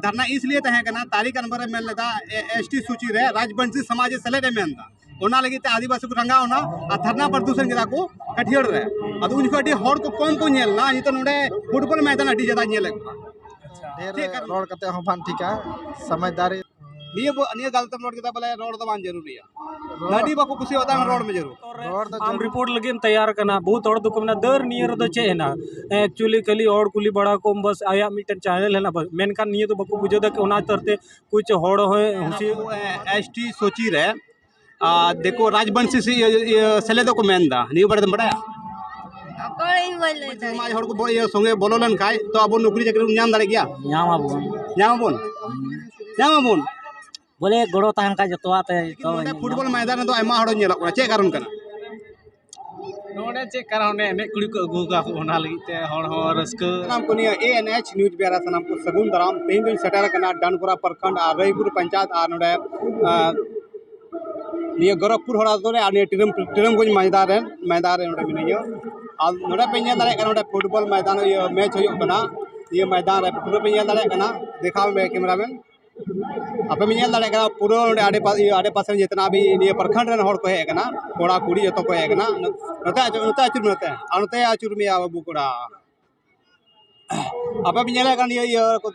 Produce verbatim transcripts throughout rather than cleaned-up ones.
ᱫᱷᱟᱨᱱᱟ ᱤᱥᱞᱤᱭᱮ ᱛᱟᱦᱮᱸ ᱠᱟᱱᱟ, ᱛᱟᱨᱤᱠ ᱟᱱᱵᱚᱨ ᱮ ᱢᱮᱱ ᱞᱮᱫᱟ, ᱮᱥ ᱴᱤ ᱥᱩᱪᱤ ᱨᱮ ᱨᱟᱡᱽᱵᱚᱝᱥᱤ ᱥᱚᱢᱟᱡᱽ ᱮ ᱥᱮᱞᱮᱫ ᱮ ᱢᱮᱱ ᱮᱫᱟ᱾ ᱚᱱᱟ ᱞᱟᱹᱜᱤᱫ ᱛᱮ ᱟᱹᱫᱤᱵᱟᱹᱥᱤ ᱠᱚ ᱨᱟᱸᱜᱟᱣ ᱮᱱᱟ ᱟᱨ ᱫᱷᱟᱨᱱᱟ ᱯᱨᱚᱫᱚᱨᱥᱚᱱ ᱠᱮᱫᱟ ᱠᱚ ᱠᱟᱹᱴᱷᱤᱭᱟᱹᱲ ᱨᱮ᱾ ᱟᱫᱚ ᱩᱱ ᱡᱚᱠᱷᱚᱱ ᱟᱹᱰᱤ ᱦᱚᱲ ᱠᱚ ᱠᱚᱢ ᱠᱚ ᱧᱮᱞ ᱮᱱᱟ, ᱱᱤᱛᱚᱜ ᱱᱚᱰᱮ ᱯᱷᱩᱴᱵᱚᱞ ᱢᱚᱭᱫᱟᱱ ᱟᱹᱰᱤ ᱡᱟᱫᱟ ᱧᱮᱞᱮᱫ ᱠᱚᱣᱟ᱾ ᱰᱷᱮᱨ ᱪᱮᱫ ᱠᱟᱨᱚᱱ? ᱨᱚᱲ ᱠᱟᱛᱮ ᱦᱚᱸ ᱵᱟᱝ ᱴᱷᱤᱠᱟ, ᱥᱚᱢᱚᱡᱽᱫᱟᱨᱤ᱾ ᱱᱤᱭᱟᱹ ᱵᱚ-, ᱱᱤᱭᱟᱹ ᱜᱟᱞᱚᱛ ᱮᱢ ᱨᱚᱲ ᱠᱮᱫᱟ, ᱵᱚᱞᱮ ᱨᱚᱲ ᱫᱚ ᱵᱟᱝ ᱡᱟᱹᱨᱩᱨᱤᱭᱟ᱾ ᱱᱟᱹᱰᱤ ᱵᱟᱠᱚ ᱠᱩᱥᱤᱭᱟᱜ ᱛᱟᱢ, ᱨᱚᱲ ᱢᱮ ᱡᱟᱹᱨᱩᱲ᱾ ᱨᱚᱲ ᱫᱚ ᱟᱢ ᱡᱟᱹᱨᱩᱲ᱾ ᱨᱤᱯᱳᱨᱴ ᱞᱟᱹᱜᱤᱫ ᱮᱢ ᱛᱮᱭᱟᱨ ᱠᱟᱱᱟ, ᱵᱚᱦᱩᱛ ᱦᱚᱲ ᱫᱚᱠᱚ ᱢᱮᱱᱟ ᱫᱟᱹᱨ ᱱᱤᱭᱟᱹ ᱨᱮᱫᱚ ᱪᱮᱫ ᱦᱮᱱᱟᱜᱼᱟ? ᱮᱠᱪᱩᱭᱮᱞᱤ ᱠᱷᱟᱹᱞᱤ ᱦᱚᱲ ᱠᱩᱞᱤ ᱵᱟᱲᱟ ᱠᱚᱢ, ᱵᱟᱥ ᱟᱭᱟᱜ ᱢᱤᱫᱴᱮᱱ ᱪᱮᱱᱮᱞ ᱦᱮᱱᱟᱜᱼᱟ, ᱵᱟᱥ᱾ ᱢᱮᱱᱠᱷᱟᱱ ᱱᱤᱭᱟᱹ ᱫᱚ ᱵᱟᱠᱚ ᱵᱩᱡᱷᱟᱹᱣ ᱫᱟ ᱠᱤ ᱚᱱᱟ ᱛᱟᱨᱛᱮ ᱠᱩᱪ ᱦᱚᱲ ᱦᱚᱸ ᱦᱩᱥᱤ-, ᱮᱥ ᱴᱤ ᱥᱩᱪᱤ ᱨᱮ, ᱟᱨ ᱫᱤᱠᱩ ᱨᱟᱡᱽᱵᱚᱝᱥᱤ ᱥᱮ ᱤᱭᱟᱹ, ᱤᱭᱟᱹ ᱥᱮᱞᱮᱫᱚᱜ ᱠᱚ ᱢᱮᱱ ᱮᱫᱟ, ᱱᱤᱭᱟᱹ ᱵᱟᱨᱮ ᱫᱚᱢ ᱵᱟᱰᱟᱭᱟ? ᱚᱠᱚᱭ ᱤᱧ ᱵᱟᱹᱧ ᱞᱟᱹᱭ ᱫᱟᱲᱮᱭᱟᱜᱼᱟ᱾ ᱥᱚᱢᱟᱡᱽ ᱦᱚᱲ ᱠᱚ ᱵᱚ-, ᱤᱭᱟᱹ ᱥᱚᱸᱜᱮ ᱵᱚᱞᱚ ᱞᱮᱱᱠᱷᱟᱱ ᱛᱚ ᱟᱵᱚ ᱱᱚᱠᱨᱤ ᱪᱟᱹᱠᱨᱤ ᱵᱚᱱ ᱧᱟᱢ ᱫᱟᱲᱮᱭᱟᱜ ᱜᱮᱭᱟ? ᱧᱟᱢ ᱟᱵᱚᱱ᱾ ᱧᱟᱢ ᱟᱵᱚᱱ? ᱧᱟᱢ ᱟᱵᱚᱱ᱾ ᱵᱚᱞᱮ ᱜᱚᱲᱚ ᱛᱟᱦᱮᱱ ᱠᱷᱟᱡ ᱡᱚᱛᱚᱣᱟᱜ ᱛᱮ ᱡᱚᱛᱚ ᱱᱚᱰᱮ ᱯᱷᱩᱴᱵᱚᱞ ᱢᱚᱭᱫᱟᱱ ᱨᱮᱫᱚ ᱟᱭᱢᱟ ᱦᱚᱲ ᱧᱮᱞᱚᱜ ᱠᱟᱱᱟ, ᱪᱮᱫ ᱠᱟᱨᱚᱱ ᱠᱟᱱᱟ? ᱱᱚᱰᱮ ᱪᱮᱫ ᱠᱟᱨᱚᱱ, ᱚᱱᱮ ᱮᱱᱮᱡ ᱠᱩᱲᱤ ᱠᱚ ᱟᱹᱜᱩ ᱟᱠᱟᱫ ᱠᱚ, ᱚᱱᱟ ᱞᱟᱹᱜᱤᱫ ᱛᱮ ᱦᱚᱲ ᱦᱚᱸ ᱨᱟᱹᱥᱠᱟᱹ᱾ ᱥᱟᱱᱟᱢ ᱠᱚ ᱱᱤᱭᱟᱹ ᱮ ᱮᱱ ᱮᱭᱤᱪ ᱱᱤᱭᱩᱡᱽ ᱵᱮᱨᱟ ᱥᱟᱱᱟᱢ ᱠᱚ ᱥᱟᱹᱜᱩᱱ ᱫᱟᱨᱟᱢ᱾ ᱛᱮᱦᱮᱧ ᱫᱚᱧ ᱥᱮᱴᱮᱨ ᱟᱠᱟᱱᱟ ᱰᱟᱱᱯᱩᱨᱟ ᱯᱨᱚᱠᱷᱚᱸᱰ ᱟᱨ ᱨᱟᱹᱭᱯᱩᱨ ᱯᱚᱧᱪᱟᱭᱮᱛ ᱟᱨ ᱱᱚᱰᱮ, ᱟᱸ, ᱱᱤᱭᱟᱹ ᱜᱚᱨᱚᱠᱯᱩᱨ ᱦᱚᱲ ᱟᱛᱳ ᱨᱮ ᱟᱨ ᱱᱤᱭᱟᱹ ᱴᱤᱨᱟᱢ-, ᱴᱤᱨᱟᱢᱜᱚᱸᱡᱽ ᱢᱚᱭᱫᱟᱱ ᱨᱮ, ᱢᱚᱭᱫᱟᱱ ᱨᱮ ᱱᱚᱰᱮ ᱢᱤᱱᱟᱹᱧᱟ᱾ ᱟᱨ ᱱᱚᱰᱮ ᱯᱮ ᱧᱮᱞ ᱫᱟᱲᱮᱭᱟᱜ ᱠᱟᱱᱟ, ᱱᱚᱰᱮ ᱯᱷᱩᱴᱵᱚᱞ ᱢᱚᱭᱫᱟᱱ, ᱤᱭᱟᱹ, ᱢᱮᱪ ᱦᱩᱭᱩᱜ ᱠᱟᱱᱟ᱾ ᱱᱤᱭᱟᱹ ᱢᱚᱭᱫᱟᱱ ᱨᱮ ᱯᱩᱨᱟᱹ ᱯᱮ ᱧᱮᱞ ᱫᱟᱲᱮᱭᱟᱜ ᱠᱟᱱᱟ, ᱫᱮᱠᱷᱟᱣ ᱢᱮ ᱠᱮᱢᱨᱟᱢᱮᱱ᱾ ᱟᱯᱮ ᱯᱮ ᱧᱮᱞ ᱫᱟᱲᱮᱭᱟᱜ ᱠᱟᱱᱟ ᱯᱩᱨᱟᱹ ᱱᱚᱰᱮ ᱟᱰᱮ ᱯᱟ-, ᱤᱭᱟᱹ, ᱟᱰᱮ ᱯᱟᱥᱮ ᱨᱮ ᱡᱤᱛᱱᱟ ᱵᱷᱤ ᱱᱤᱭᱟᱹ ᱯᱨᱚᱠᱷᱚᱸᱰ ᱨᱮᱱ ᱦᱚᱲ ᱠᱚ ᱦᱮᱡ ᱟᱠᱟᱱᱟ, ᱠᱚᱲᱟ ᱠᱩᱲᱤ ᱡᱚᱛᱚ ᱠᱚ ᱦᱮᱡ ᱟᱠᱟᱱᱟ᱾ ᱱᱚᱛᱮ ᱟᱹᱪᱩᱨ, ᱱᱚᱛᱮ ᱟᱹᱪᱩᱨ ᱢᱮ, ᱱᱚᱛᱮ᱾ ᱟᱨ ᱱᱚᱛᱮ ᱟᱹᱪᱩᱨ ᱢᱮᱭᱟ ᱵᱟᱹᱵᱩ ᱠᱚᱲᱟ᱾ ᱟᱯᱮ ᱯᱮ ᱧᱮᱞᱮᱫ ᱠᱟᱱ ᱤᱭᱟᱹ, ᱤᱭᱟᱹ ᱠᱚ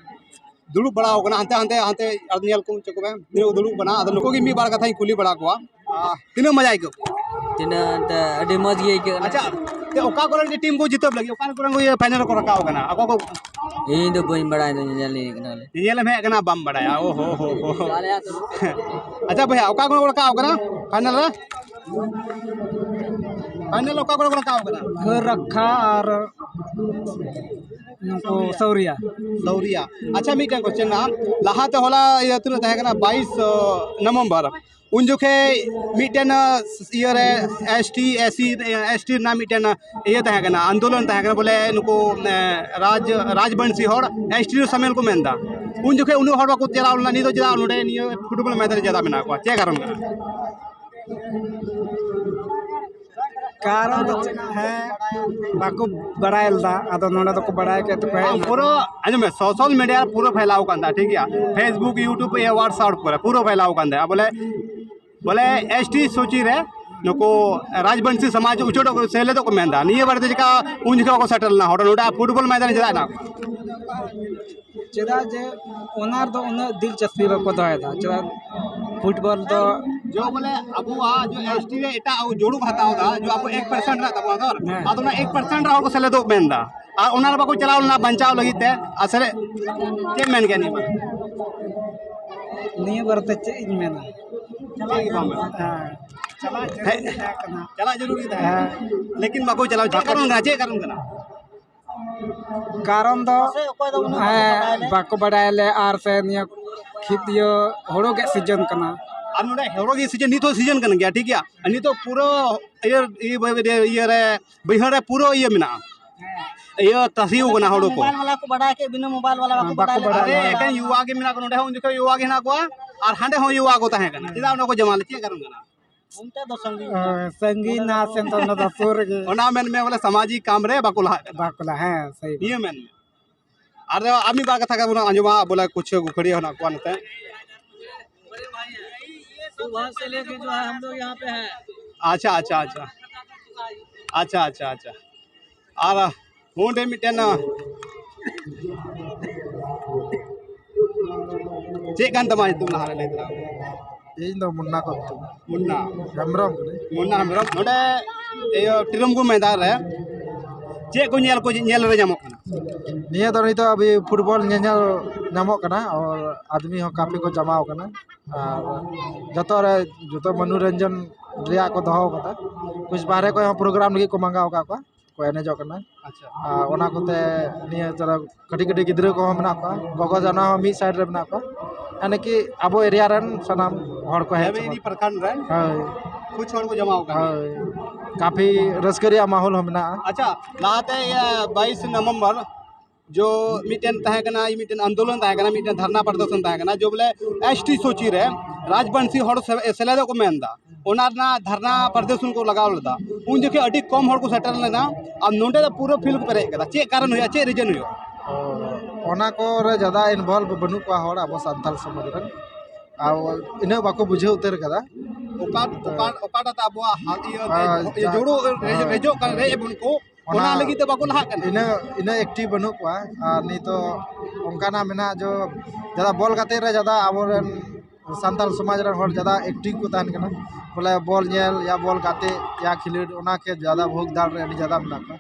ᱫᱩᱲᱩᱵ ᱵᱟᱲᱟ ᱟᱠᱟᱱᱟ ᱦᱟᱱᱛᱮ, ᱦᱟᱱᱛᱮ, ᱦᱟᱱᱛᱮ, ᱟᱨ ᱧᱮᱞ ᱠᱚ ᱪᱮᱫ ᱠᱚ ᱢᱮ, ᱛᱤᱱᱟᱹᱜ ᱠᱚ ᱫᱩᱲᱩᱵ ᱠᱟᱱᱟ᱾ ᱟᱫᱚ ᱱᱩᱠᱩ ᱜᱮ ᱢᱤᱫ ᱵᱟᱨ ᱠᱟᱛᱷᱟᱧ ᱠᱩᱞᱤ ᱵᱟᱲᱟ ᱠᱚᱣᱟ᱾ ᱟᱦ, ᱛᱤᱱᱟᱹᱜ ᱢᱚᱡᱟ ᱟᱹᱭᱠᱟᱹᱜ ᱠᱟᱱᱟ? ᱛᱤᱱᱟᱹᱜ ᱮᱱᱛᱮ ᱟᱹᱰᱤ ᱢᱚᱡᱽ ᱜᱮ ᱟᱹᱭᱠᱟᱹᱜ ᱠᱟᱱᱟ᱾ ᱟᱪᱪᱷᱟ, ᱛᱚ ᱚᱠᱟ ᱠᱚ ᱨᱮᱱ ᱴᱤᱢ ᱠᱚ ᱡᱤᱛᱟᱹᱣ ᱞᱟᱹᱜᱤᱫ, ᱚᱠᱟ ᱠᱚ ᱨᱮᱱ ᱠᱚ ᱤᱭᱟᱹ ᱯᱷᱟᱭᱱᱟᱞ ᱨᱮᱠᱚ ᱨᱟᱠᱟᱵ ᱟᱠᱟᱱᱟ? ᱚᱠᱟ ᱠᱚ ᱤᱧ ᱫᱚ ᱵᱟᱹᱧ ᱵᱟᱲᱟᱭᱟ, ᱤᱧ ᱫᱚ ᱧᱮᱧᱮᱞ ᱤᱧ ᱦᱮᱡ ᱟᱠᱟᱱᱟ ᱵᱚᱞᱮ᱾ ᱧᱮᱧᱮᱞ ᱮᱢ ᱦᱮᱡ ᱟᱠᱟᱱᱟ, ᱵᱟᱢ ᱵᱟᱲᱟᱭᱟ? ᱳ ᱦᱳ ᱦᱳ ᱦᱳ᱾ ᱟᱪᱪᱷᱟ ᱵᱚᱭᱦᱟ, ᱚᱠᱟ ᱠᱚ ᱨᱮᱱ ᱠᱚ ᱨᱟᱠᱟᱵ ᱟᱠᱟᱱᱟ ᱯᱷᱟᱭᱱᱟᱞ ᱨᱮ? ᱯᱷᱟᱭᱱᱟᱞ ᱚᱠᱟ ᱠᱚᱨᱮ ᱠᱚ ᱨᱟᱠᱟᱵ ᱟᱠᱟᱱᱟ? ᱦᱟᱹᱨ ᱨᱟᱠᱷᱟ ᱟᱨ ᱱᱩᱠᱩ ᱥᱟᱹᱣᱨᱤᱭᱟ᱾ ᱥᱟᱹᱣᱨᱤᱭᱟ᱾ ᱟᱪᱪᱷᱟ, ᱢᱤᱫᱴᱮᱱ ᱠᱚᱥᱪᱮᱱ ᱢᱮᱱᱟᱜᱼᱟ, ᱞᱟᱦᱟᱛᱮ ᱦᱚᱞᱟ ᱤᱭᱟᱹ ᱛᱤᱱᱟᱹᱜ ᱛᱟᱦᱮᱸ ᱠᱟᱱᱟ, ᱵᱟᱭᱤᱥ ᱱᱚᱵᱷᱮᱢᱵᱚᱨ, ᱩᱱ ᱡᱚᱠᱷᱮᱡ ᱢᱤᱫᱴᱮᱱ, ᱟᱸ, ᱤᱭᱟᱹᱨᱮ S T, S C, S T ᱨᱮᱱᱟᱜ ᱢᱤᱫᱴᱮᱱ, ᱟᱸ, ᱤᱭᱟᱹ ᱛᱟᱦᱮᱸ ᱠᱟᱱᱟ, ᱟᱱᱫᱳᱞᱚᱱ ᱛᱟᱦᱮᱸ ᱠᱟᱱᱟ, ᱵᱚᱞᱮ ᱱᱩᱠᱩ, ᱮᱸ, ᱨᱟᱡᱽ, ᱨᱟᱡᱽᱵᱚᱝᱥᱤ ᱦᱚᱲ ᱮᱥ ᱴᱤ ᱨᱮ ᱥᱟᱢᱤᱞ ᱠᱚ ᱢᱮᱱᱫᱟ᱾ ᱩᱱ ᱡᱚᱠᱷᱮᱡ ᱩᱱᱟᱹᱜ ᱦᱚᱲ ᱵᱟᱠᱚ ᱪᱟᱞᱟᱣ ᱞᱮᱱᱟ, ᱱᱤᱛ ᱫᱚ ᱪᱮᱫᱟᱜ ᱱᱚᱰᱮ ᱱᱤᱭᱟᱹ ᱯᱷᱩᱴᱵᱚᱞ ᱢᱚᱭᱫᱟᱱ ᱨᱮ ᱡᱟᱫᱟ ᱢᱮᱱᱟᱜ ᱠᱚᱣᱟ? ᱪᱮᱫ ᱠᱟᱨᱚᱱ ᱠᱟᱱᱟ? ᱠᱟᱨᱚᱱ ᱫᱚ ᱪᱮᱫ? ᱦᱮᱸ, ᱵᱟᱠᱚ ᱵᱟᱲᱟᱭ ᱞᱮᱫᱟ, ᱟᱫᱚ ᱱᱚᱰᱮ ᱫᱚᱠᱚ ᱵᱟᱲᱟᱭ ᱠᱮᱫ ᱛᱮᱠᱚ ᱦᱮᱡ ᱮᱱᱟ᱾ ᱯᱩᱨᱟᱹ ᱟᱸᱡᱚᱢ ᱢᱮ, ᱥᱳᱥᱟᱞ ᱢᱤᱰᱤᱭᱟ ᱨᱮ ᱯᱩᱨᱟᱹ ᱯᱷᱮᱞᱟᱣ ᱠᱟᱱ ᱛᱟᱦᱮᱸ, ᱴᱷᱤᱠ ᱜᱮᱭᱟ? ᱯᱷᱮᱥᱵᱩᱠ, ᱭᱩᱴᱩᱵᱽ, ᱤᱭᱟᱹ, ᱣᱟᱴᱥᱮᱯ ᱠᱚᱨᱮ ᱯᱩᱨᱟᱹ ᱯᱷᱮᱞᱟᱣ ᱠᱟᱱ ᱛᱟᱦᱮᱸ᱾ ᱵᱚᱞᱮ, ᱵᱚᱞᱮ ᱮᱥ ᱴᱤ ᱥᱩᱪᱤ ᱨᱮ ᱱᱩᱠᱩ ᱨᱟᱡᱽᱵᱚᱝᱥᱤ ᱥᱚᱢᱟᱡᱽ ᱩᱪᱟᱹᱲᱚᱜ ᱥᱮᱞᱮᱫᱚᱜ ᱠᱚ ᱢᱮᱱᱫᱟ᱾ ᱱᱤᱭᱟᱹ ᱵᱟᱨᱮ ᱛᱮ ᱪᱮᱠᱟ ᱩᱱ ᱡᱚᱠᱷᱚᱱ ᱵᱟᱠᱚ ᱥᱮᱴᱮᱨ ᱞᱮᱱᱟ ᱦᱚᱲ ᱱᱚᱰᱮ ᱯᱷᱩᱴᱵᱚᱞ ᱢᱚᱭᱫᱟᱱ ᱨᱮ ᱪᱮᱫᱟᱜ ᱦᱮᱱᱟᱜ ᱠᱚᱣᱟ? ᱪᱮᱫᱟᱜ ᱡᱮ ᱚᱱᱟ ᱨᱮᱫᱚ ᱩᱱᱟᱹᱜ ᱫᱤᱞᱪᱟᱥᱯᱤ ᱵᱟᱠᱚ ᱫᱚᱦᱚᱭᱮᱫᱟ? ᱪᱮᱫᱟᱜ ᱯᱷᱩᱴᱵᱚᱞ ᱫᱚ ᱡᱚ ᱵᱚᱞᱮ ᱟᱵᱚᱣᱟᱜ ᱡᱚ ᱮᱥ ᱴᱤ ᱨᱮ ᱮᱴᱟᱜ ᱡᱳᱲᱩ ᱠᱚ ᱦᱟᱛᱟᱣ ᱮᱫᱟ, ᱡᱚ ᱟᱵᱚ ᱮᱠ ᱯᱟᱨᱥᱮᱱᱴ ᱨᱮᱱᱟᱜ ᱛᱟᱵᱚᱱᱟ ᱫᱚᱨ, ᱦᱮᱸ᱾ ᱟᱫᱚ ᱚᱱᱟ ᱮᱠ ᱯᱟᱨᱥᱮᱱᱴ ᱨᱮ ᱦᱚᱲ ᱠᱚ ᱥᱮᱞᱮᱫᱚᱜ ᱢᱮᱱ ᱮᱫᱟ, ᱟᱨ ᱚᱱᱟ ᱨᱮ ᱵᱟᱠᱚ ᱪᱟᱞᱟᱣ ᱞᱮᱱᱟ ᱵᱟᱧᱪᱟᱣ ᱞᱟᱹᱜᱤᱫ ᱛᱮ᱾ ᱟᱨ ᱥᱮᱞᱮᱫ ᱪᱮᱫ ᱮᱢ ᱢᱮᱱ ᱠᱮᱭᱟ ᱱᱤᱭᱟᱹ ᱵᱟᱨᱮ? ᱱᱤᱭᱟᱹ ᱵᱟᱨᱮᱛᱮ ᱪᱮᱫ ᱤᱧ ᱢᱮᱱᱟ? ᱪᱮᱫ ᱜᱮ ᱵᱟᱝ ᱢᱮᱱᱟ᱾ ᱦᱮᱸ, ᱪᱟᱞᱟᱜ ᱦᱮᱸ᱾ ᱡᱟᱹᱨᱩᱲ ᱛᱟᱦᱮᱸ ᱠᱟᱱᱟ᱾ ᱪᱟᱞᱟᱜ ᱡᱟᱹᱨᱩᱲ ᱜᱮ ᱛᱟᱦᱮᱸ ᱠᱟᱱᱟ᱾ ᱦᱮᱸ᱾ ᱞᱮᱠᱤᱱ ᱵᱟᱠᱚ ᱪᱟᱞᱟᱣ, ᱪᱮᱫ ᱠᱟᱨᱚᱱ ᱠᱟᱱᱟ? ᱪᱮᱫ ᱠᱟᱨᱚᱱ ᱠᱟᱱᱟ? ᱠᱟᱨᱚᱱ ᱫᱚ ᱦᱮᱸ, ᱵᱟᱠᱚ ᱵᱟᱰᱟᱭ ᱞᱮ, ᱟᱨ ᱥᱮ ᱱᱤᱭᱟᱹ ᱠᱷᱮᱛ ᱤᱭᱟᱹ ᱦᱳᱲᱳ ᱜᱮᱫ ᱥᱤᱡᱮᱱ ᱠᱟᱱᱟ᱾ ᱟᱨ ᱱᱚᱰᱮ ᱦᱳᱲᱳ ᱜᱮᱫ ᱥᱤᱡᱮᱱ, ᱱᱤᱛ ᱦᱚᱸ ᱥᱤᱡᱮᱱ ᱠᱟᱱ ᱜᱮᱭᱟ, ᱴᱷᱤᱠ ᱜᱮᱭᱟ? ᱟᱨ ᱱᱤᱛᱚᱜ ᱯᱩᱨᱟᱹ ᱤᱭᱟᱹ, ᱤᱭᱟᱹ, ᱤᱭᱟᱹ ᱨᱮ, ᱵᱟᱹᱭᱦᱟᱹᱲ ᱨᱮ ᱯᱩᱨᱟᱹ ᱤᱭᱟᱹ ᱢᱮᱱᱟᱜᱼᱟ, ᱤᱭᱟᱹ ᱛᱟᱥᱮᱣ ᱠᱟᱱᱟ ᱦᱳᱲᱳ ᱠᱚ᱾ ᱢᱳᱵᱟᱭᱤᱞ ᱵᱟᱞᱟ ᱠᱚ ᱵᱟᱰᱟᱭ ᱠᱮᱫ, ᱵᱤᱱᱟᱹ ᱢᱳᱵᱟᱭᱤᱞ ᱵᱟᱞᱟ ᱵᱟᱠᱚ ᱵᱟᱠᱚ ᱵᱟᱰᱟᱭ ᱞᱮᱫᱟ᱾ ᱵᱟᱰᱟᱭ᱾ ᱟᱨᱮ, ᱮᱠᱮᱱ ᱭᱩᱣᱟ ᱜᱮ ᱢᱮᱱᱟᱜ ᱠᱚᱣᱟ ᱱᱚᱰᱮ ᱦᱚᱸ, ᱩᱱ ᱡᱚᱠᱷᱚᱱ ᱭᱩᱣᱟ ᱜᱮ ᱦᱮᱱᱟᱜ ᱠᱚᱣᱟ ᱟᱨ ᱦᱟᱸᱰᱮ ᱦᱚᱸ ᱭᱩᱣᱟ ᱠᱚ ᱛᱟᱦᱮᱸ ᱠᱟᱱᱟ᱾ ᱪᱮᱫᱟᱜ ᱚᱸᱰᱮ ᱠᱚ ᱡᱚᱢᱟ ᱞᱮᱫᱟ? ᱪᱮᱫ ᱠᱟᱨᱚᱱ ᱠᱟᱱᱟ? ᱚᱱᱛᱮ ᱫᱚ ᱥᱟᱺᱜᱤᱧ ᱚ, ᱜᱮᱭᱟ᱾ ᱥᱟᱺᱜᱤᱧ ᱱᱚᱰᱮ ᱱᱟ ᱫᱚ ᱥᱮᱱ ᱫᱚ, ᱚᱱᱟ ᱫᱚ ᱥᱩᱨ ᱨᱮᱜᱮ᱾ ᱚᱱᱟ ᱢᱮᱱ ᱢᱮ ᱵᱚᱞᱮ ᱥᱟᱢᱟᱡᱤᱠ ᱠᱟᱢ ᱨᱮ ᱵᱟᱠᱚ ᱞᱟᱦᱟᱜ ᱠᱟᱱᱟ᱾ ᱵᱟᱠᱚ ᱞᱟᱦᱟ, ᱦᱮᱸ, ᱥᱟᱹᱦᱤ ᱱᱤᱭᱟᱹ ᱵᱟᱛ᱾ ᱢᱮᱱ ᱢᱮ᱾ ᱟᱨ ᱟᱨ ᱢᱤᱫ ᱵᱟᱨ ᱠᱟᱛᱷᱟ ᱜᱮᱵᱚᱱ ᱟᱸᱡᱚᱢᱟ, ᱵᱚᱞᱮ ᱠᱩᱪᱷ ᱜᱩᱠᱷᱲᱤ ᱦᱮᱱᱟᱜ ᱠᱚᱣᱟ ᱱᱚᱛᱮ᱾ ᱛᱚ ᱣᱟᱦᱟᱸ ᱥᱮ ᱞᱮᱠᱮ ᱡᱚ ᱦᱟᱭ ᱦᱟᱢ ᱞᱳᱜ ᱭᱟᱦᱟᱸ ᱯᱮ ᱦᱟᱭ᱾ ᱟᱪᱪᱷᱟ, ᱟᱪᱪᱷᱟ, ᱟᱪᱪᱷᱟ᱾ ᱟᱪᱪᱷᱟ, ᱟᱪᱪᱷᱟ, ᱟᱪᱪᱷᱟ᱾ ᱟᱨ ᱱᱚᱰᱮ ᱢᱤᱫᱴᱮᱱ, ᱪᱮᱫ ᱠᱟᱱ ᱛᱟᱢᱟ ᱧᱩᱛᱩᱢ ᱞᱟᱦᱟ ᱨᱮ ᱞᱟᱹᱭ ᱛᱟᱞᱟᱝ ᱢᱮ? ᱤᱧ ᱫᱚ ᱢᱩᱱᱱᱟ ᱠᱚ ᱢᱤᱛᱟᱹᱧᱟ᱾ ᱢᱩᱱᱱᱟ᱾ ᱦᱮᱢᱵᱨᱚᱢ ᱠᱟᱹᱱᱟᱹᱧ᱾ ᱢᱩᱱᱱᱟ ᱦᱮᱢᱵᱨᱚᱢ᱾ ᱱᱚᱰᱮ ᱤᱭᱟᱹ ᱴᱤᱨᱚᱢᱜᱩ ᱢᱚᱭᱫᱟᱱ ᱨᱮ ᱪᱮᱫ ᱠᱚ ᱧᱮᱞ ᱠᱚ, ᱧᱮᱞ ᱨᱮ ᱧᱟᱢᱚᱜ ᱠᱟᱱᱟ? ᱱᱤᱭᱟᱹ ᱫᱚ ᱱᱤᱛᱚᱜ ᱟᱵᱚ ᱯᱷᱩᱴᱵᱚᱞ ᱧᱮᱧᱮᱞ ᱧᱟᱢᱚᱜ ᱠᱟᱱᱟ, ᱟᱨ ᱟᱫᱢᱤ ᱦᱚᱸ ᱠᱟᱯᱷᱤ ᱠᱚ ᱡᱟᱢᱟᱣ ᱠᱟᱱᱟ, ᱟᱨ ᱡᱚᱛᱚ ᱨᱮ, ᱡᱚᱛᱚ ᱢᱚᱱᱳᱨᱚᱧᱡᱚᱱ ᱨᱮᱭᱟᱜ ᱠᱚ ᱫᱚᱦᱚ ᱠᱟᱫᱟ᱾ ᱠᱩᱪ ᱵᱟᱦᱨᱮ ᱠᱷᱚᱱ ᱦᱚᱸ ᱯᱨᱳᱜᱨᱟᱢ ᱞᱟᱹᱜᱤᱫ ᱠᱚ ᱢᱟᱸᱜᱟᱣ ᱟᱠᱟᱫ ᱠᱚᱣᱟ, ᱠᱚ ᱮᱱᱮᱡᱚᱜ ᱠᱟᱱᱟ᱾ ᱟᱪᱪᱷᱟ᱾ ᱟᱨ ᱚᱱᱟ ᱠᱚᱛᱮ ᱱᱤᱭᱟᱹ ᱡᱟᱨᱟ ᱠᱟᱹᱴᱤᱡ ᱠᱟᱹᱴᱤᱡ ᱜᱤᱫᱽᱨᱟᱹ ᱠᱚᱦᱚᱸ ᱢᱮᱱᱟᱜ ᱠᱚᱣᱟ, ᱜᱚᱜᱚ ᱡᱟᱱᱟ ᱦᱚᱸ ᱢᱤᱫ ᱥᱟᱭᱤᱰ ᱨᱮ ᱢᱮᱱᱟᱜ ᱠᱚᱣᱟ, ᱭᱟᱱᱤ ᱠᱤ ᱟᱵᱚ ᱮᱨᱤᱭᱟ ᱨᱮᱱ ᱥᱟᱱᱟᱢ ᱦᱚᱲ ᱠᱚ ᱦᱮᱡ ᱮᱵᱮ ᱪᱟᱵᱟ ᱤᱫᱤ ᱯᱨᱚᱠᱷᱚᱸᱰ ᱨᱮᱱ ᱦᱳᱭ᱾ ᱠᱩᱪ ᱦᱚᱲ ᱠᱚ ᱡᱚᱢᱟᱣ ᱠᱟᱱᱟ᱾ ᱦᱳᱭ, ᱠᱟᱯᱷᱤ ᱨᱟᱹᱥᱠᱟᱹ ᱨᱮᱭᱟᱜ ᱢᱟᱦᱚᱞ ᱦᱚᱸ ᱢᱮᱱᱟᱜᱼᱟ᱾ ᱟᱪᱪᱷᱟ, ᱞᱟᱦᱟᱛᱮ ᱤᱭᱟᱹ ᱵᱟᱭᱤᱥ ᱱᱚᱵᱷᱮᱢᱵᱚᱨ ᱡᱚ ᱢᱤᱫᱴᱮᱱ ᱛᱟᱦᱮᱸ ᱠᱟᱱᱟ, ᱢᱤᱫᱴᱮᱱ ᱟᱱᱫᱳᱞᱚᱱ ᱛᱟᱦᱮᱸ ᱠᱟᱱᱟ, ᱢᱤᱫᱴᱮᱱ ᱫᱷᱟᱨᱱᱟ ᱯᱨᱚᱫᱚᱨᱥᱚᱱ ᱛᱟᱦᱮᱸ ᱠᱟᱱᱟ, ᱡᱚ ᱵᱚᱞᱮ ᱮᱥ ᱴᱤ ᱥᱩᱪᱤ ᱨᱮ ᱨᱟᱡᱽᱵᱚᱝᱥᱤ ᱦᱚᱲ ᱥᱮ-, ᱥᱮᱞᱮᱫᱚᱜ ᱠᱚ ᱢᱮᱱ ᱮᱫᱟ, ᱚᱱᱟ ᱨᱮᱱᱟᱜ ᱫᱷᱟᱨᱱᱟ ᱯᱨᱚᱫᱚᱨᱥᱚᱱ ᱠᱚ ᱞᱟᱜᱟᱣ ᱞᱮᱫᱟ᱾ ᱩᱱ ᱡᱚᱠᱷᱮᱡ ᱟᱹᱰᱤ ᱠᱚᱢ ᱦᱚᱲ ᱠᱚ ᱥᱮᱴᱮᱨ ᱞᱮᱱᱟ, ᱟᱨ ᱱᱚᱰᱮ ᱫᱚ ᱯᱩᱨᱟᱹ ᱯᱷᱤᱞᱰ ᱠᱚ ᱯᱮᱨᱮᱡ ᱠᱟᱫᱟ᱾ ᱪᱮᱫ ᱠᱟᱨᱚᱱ ᱦᱩᱭᱩᱜᱼᱟ, ᱪᱮᱫ ᱨᱤᱡᱚᱱ ᱦᱩᱭᱩᱜᱼᱟ? ᱚᱱᱟ ᱠᱚᱨᱮ ᱡᱟᱫᱟ ᱤᱱᱵᱷᱚᱞᱵᱷ ᱵᱟᱹᱱᱩᱜ ᱠᱚᱣᱟ ᱦᱚᱲ ᱟᱵᱚ ᱥᱟᱱᱛᱟᱲ ᱥᱚᱢᱟᱡᱽ ᱨᱮᱱ᱾ ᱟᱨ ᱤᱱᱟᱹᱜ ᱵᱟᱠᱚ ᱵᱩᱡᱷᱟᱹᱣ ᱩᱛᱟᱹᱨ ᱠᱟᱫᱟ᱾ ᱚᱠᱟ ᱚᱠᱟ ᱚᱠᱟᱴᱟᱜ ᱛᱮ ᱟᱵᱚᱣᱟᱜ ᱦᱟ-, ᱤᱭᱟᱹ ᱟᱨ ᱨᱮ-, ᱡᱟ-, ᱡᱩᱲᱩ ᱨᱮ-, ᱦᱮᱸ᱾ ᱨᱮᱡᱚᱜ ᱠᱟᱱ ᱨᱮᱡ ᱮᱫ ᱵᱚᱱ ᱠᱚ, ᱚᱱᱟ ᱚᱱᱟ ᱞᱟᱹᱜᱤᱫ ᱛᱮ ᱵᱟᱠᱚ ᱞᱟᱦᱟᱜ ᱠᱟᱱᱟ᱾ ᱤᱱᱟᱹ ᱤᱱᱟᱹ ᱮᱠᱴᱤᱵᱷ ᱵᱟᱹᱱᱩᱜ ᱠᱚᱣᱟ᱾ ᱟᱨ ᱱᱤᱛᱚᱜ ᱚᱱᱠᱟᱱᱟᱜ ᱢᱮᱱᱟᱜᱼᱟ ᱡᱚ ᱡᱟᱫᱟ ᱵᱚᱞ ᱜᱟᱛᱮᱜ ᱨᱮ ᱡᱟᱫᱟ ᱟᱵᱚᱨᱮᱱ ᱥᱟᱱᱛᱟᱲ ᱥᱚᱢᱟᱡᱽ ᱨᱮᱱ ᱦᱚᱲ ᱡᱟᱫᱟ ᱮᱠᱴᱤᱵᱷ ᱠᱚ ᱛᱟᱦᱮᱱ ᱠᱟᱱᱟ᱾ ᱵᱚᱞᱮ ᱵᱚᱞ ᱧᱮᱞ ᱭᱟ ᱵᱚᱞ ᱜᱟᱛᱮᱜ ᱭᱟ ᱠᱷᱮᱞᱳᱰ, ᱚᱱᱟ ᱠᱮ ᱡᱟᱫᱟ ᱵᱷᱳᱜᱽ ᱫᱟᱲ ᱨᱮ ᱟᱹᱰᱤ ᱡᱟᱫᱟ ᱢᱮᱱᱟᱜ ᱠᱚᱣᱟ᱾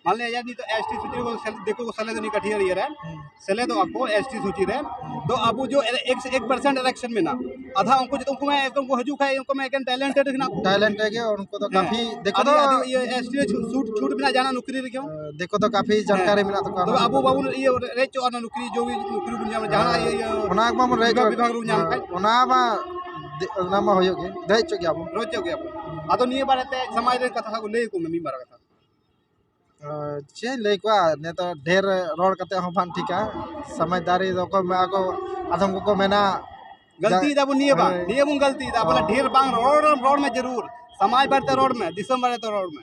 ᱢᱟᱱ ᱞᱤᱭᱟ ᱱᱤᱛᱚᱜ ᱮᱥ ᱴᱤ ᱥᱩᱪᱤ ᱨᱮ ᱥᱮᱞ-, ᱫᱤᱠᱩ ᱠᱚ ᱥᱮᱞᱮᱫ ᱮᱱᱟ ᱠᱟᱹᱴᱷᱤᱭᱟᱹᱲᱤᱭᱟᱹ ᱨᱮ, ᱦᱩᱸ᱾ ᱥᱮᱞᱮᱫᱚᱜ ᱟᱠᱚ ᱮᱥ ᱴᱤ ᱥᱩᱪᱤ ᱨᱮ, ᱦᱩᱸ᱾ ᱛᱚ ᱟᱵᱚ ᱡᱚ ᱮᱠ, ᱮᱠ ᱯᱟᱨᱥᱮᱱᱴ ᱟᱨᱟᱠᱥᱚᱱ ᱢᱮᱱᱟᱜᱼᱟ᱾ ᱟᱫᱷᱟ ᱩᱱᱠᱩ ᱡᱩᱫᱤ ᱩᱱᱠᱩ ᱢᱟ ᱮᱠᱫᱚᱢ ᱠᱚ ᱦᱤᱡᱩᱜ ᱠᱷᱟᱡ ᱩᱱᱠᱩ ᱢᱟ ᱮᱠᱮᱱ ᱴᱮᱞᱮᱱᱴᱮᱰ ᱦᱮᱱᱟᱜ ᱠᱚ᱾ ᱴᱮᱞᱮᱱᱴ ᱜᱮ ᱩᱱᱠᱩ ᱫᱚ ᱦᱮᱸ᱾ ᱠᱟᱯᱷᱤ ᱫᱤᱠᱩ ᱟᱹᱰᱤ, ᱫᱚ ᱟᱹᱰᱤ ᱤᱭᱟᱹ ᱮᱥ ᱴᱤ ᱨᱮ ᱪᱷᱩ-, ᱪᱷᱩᱴ, ᱪᱷᱩᱴ ᱢᱮᱱᱟᱜᱼᱟ, ᱡᱟᱦᱟᱱᱟᱜ ᱱᱚᱠᱨᱤ ᱨᱮᱜᱮ᱾ ᱫᱤᱠᱩ ᱫᱚ ᱠᱟᱯᱷᱤ ᱡᱟᱱᱠᱟᱨᱤ ᱦᱮᱸ᱾ ᱢᱮᱱᱟᱜ ᱛᱟᱠᱚᱣᱟ᱾ ᱛᱚᱵᱮ ᱟᱵᱚ ᱵᱟᱵᱚᱱ ᱤᱭᱟᱹ ᱨᱮᱡ ᱦᱚᱪᱚᱜᱼᱟ, ᱚᱱᱟ ᱱᱚᱠᱨᱤ ᱡᱚ ᱱᱚᱠᱨᱤ ᱵᱚᱱ ᱧᱟᱢᱟ, ᱡᱟᱦᱟᱱᱟᱜ ᱤᱭᱟᱹ, ᱤᱭᱟᱹ ᱚᱱᱟ ᱵᱟᱵᱚᱱ ᱨᱮᱡ ᱵᱤᱵᱷᱟᱜᱽ, ᱦᱚᱪᱚᱜᱼᱟ᱾ ᱵᱤᱵᱷᱟᱜᱽ ᱨᱮᱵᱚᱱ ᱧᱟᱢ ᱦᱮᱸ, ᱠᱷᱟᱡ᱾ ᱚᱱᱟ ᱢᱟ ᱫᱮ-, ᱚᱱᱟ ᱢᱟ ᱦᱩᱭᱩᱜ ᱜᱮ, ᱨᱮᱡ ᱦᱚᱪᱚᱜ ᱜᱮᱭᱟᱵᱚᱱ᱾ ᱨᱮᱡ ᱦᱚᱪᱚᱜ ᱜᱮᱭᱟᱵᱚᱱ᱾ ᱟᱫᱚ ᱱᱤᱭᱟᱹ ᱵᱟᱨᱮᱛᱮ ᱥᱚᱢᱟᱡᱽ ᱨᱮᱱ ᱠᱟᱛᱷᱟ ᱠᱚ ᱞᱟᱹᱭ ᱟᱠᱚ ᱢᱮ, ᱢᱤᱫ ᱵᱟᱨ ᱠᱟᱛᱷᱟ᱾ ᱟᱨ ᱪᱮᱫ ᱤᱧ ᱞᱟᱹᱭ ᱠᱚᱣᱟ, ᱱᱤᱛᱚᱜ ᱰᱷᱮᱨ ᱨᱚᱲ ᱠᱟᱛᱮ ᱦᱚᱸ ᱵᱟᱝ ᱴᱷᱤᱠᱟ᱾ ᱥᱚᱢᱟᱡᱽᱫᱟᱨᱤ ᱫᱚ ᱚᱠᱚᱭ ᱢᱮᱱᱟᱜ ᱠᱚ, ᱟᱫᱚᱢ ᱠᱚᱠᱚ ᱢᱮᱱᱟ, ᱜᱟᱞᱛᱤ ᱫᱟᱵᱚᱱ ᱱᱤᱭᱟᱹ ᱵᱟᱝ, ᱦᱳᱭ᱾ ᱱᱤᱭᱟᱹ ᱵᱚᱱ ᱜᱟᱞᱛᱤ ᱫᱟ, ᱵᱚᱞᱮ ᱦᱳᱭ᱾ ᱰᱷᱮᱨ ᱵᱟᱝ ᱨᱚᱲ, ᱨᱚᱲ ᱢᱮ ᱡᱟᱹᱨᱩᱲ, ᱥᱚᱢᱟᱡᱽ ᱵᱟᱨᱮᱛᱮ ᱨᱚᱲ ᱢᱮ, ᱫᱤᱥᱚᱢ ᱵᱟᱨᱮᱛᱮ ᱨᱚᱲ ᱢᱮ᱾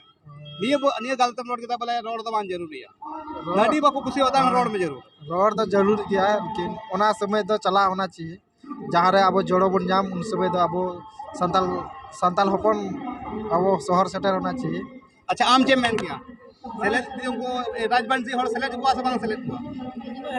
ᱱᱤᱭᱟᱹ ᱵᱚ-, ᱱᱤᱭᱟᱹ ᱜᱟᱞᱛᱮᱢ ᱨᱚᱲ ᱠᱮᱫᱟ, ᱵᱚᱞᱮ ᱨᱚᱲ ᱫᱚ ᱵᱟᱝ ᱡᱟᱹᱨᱩᱲᱤᱭᱟ᱾ ᱨᱚᱲ ᱱᱟᱹᱰᱤ ᱵᱟᱠᱚ ᱠᱩᱥᱤᱭᱟᱜ ᱛᱟᱦᱮᱸ, ᱨᱚᱲ ᱢᱮ ᱡᱟᱹᱨᱩᱲ᱾ ᱨᱚᱲ ᱫᱚ ᱡᱟᱹᱨᱩᱲ ᱜᱮᱭᱟ, ᱞᱮᱠᱤᱱ ᱚᱱᱟ ᱥᱚᱢᱚᱭ ᱫᱚ ᱪᱟᱞᱟᱣ ᱚᱱᱟ ᱪᱟᱹᱦᱤ᱾ ᱡᱟᱦᱟᱸ ᱨᱮ ᱟᱵᱚ ᱡᱚᱲᱚ ᱵᱚᱱ ᱧᱟᱢ, ᱩᱱ ᱥᱚᱢᱚᱭ ᱫᱚ ᱟᱵᱚ ᱥᱟᱱᱛᱟᱞ, ᱥᱟᱱᱛᱟᱞ ᱦᱚᱯᱚᱱ ᱟᱵᱚ ᱥᱚᱦᱚᱨ ᱥᱮᱴᱮᱨ ᱚᱱᱟ ᱪᱟᱹᱦᱤ᱾ ᱟᱪᱪᱷᱟ, ᱟᱢ ᱪᱮᱫ ᱮᱢ ᱢᱮᱱ ᱠᱮᱭᱟ? ᱥᱮᱞᱮᱫ ᱩᱱᱠᱩ ᱨᱟᱡᱽᱵᱚᱝᱥᱤ ᱦᱚᱲ ᱥᱮᱞᱮᱫ ᱠᱚᱣᱟ ᱥᱮ ᱵᱟᱝ ᱥᱮᱞᱮᱫ ᱠᱚᱣᱟ?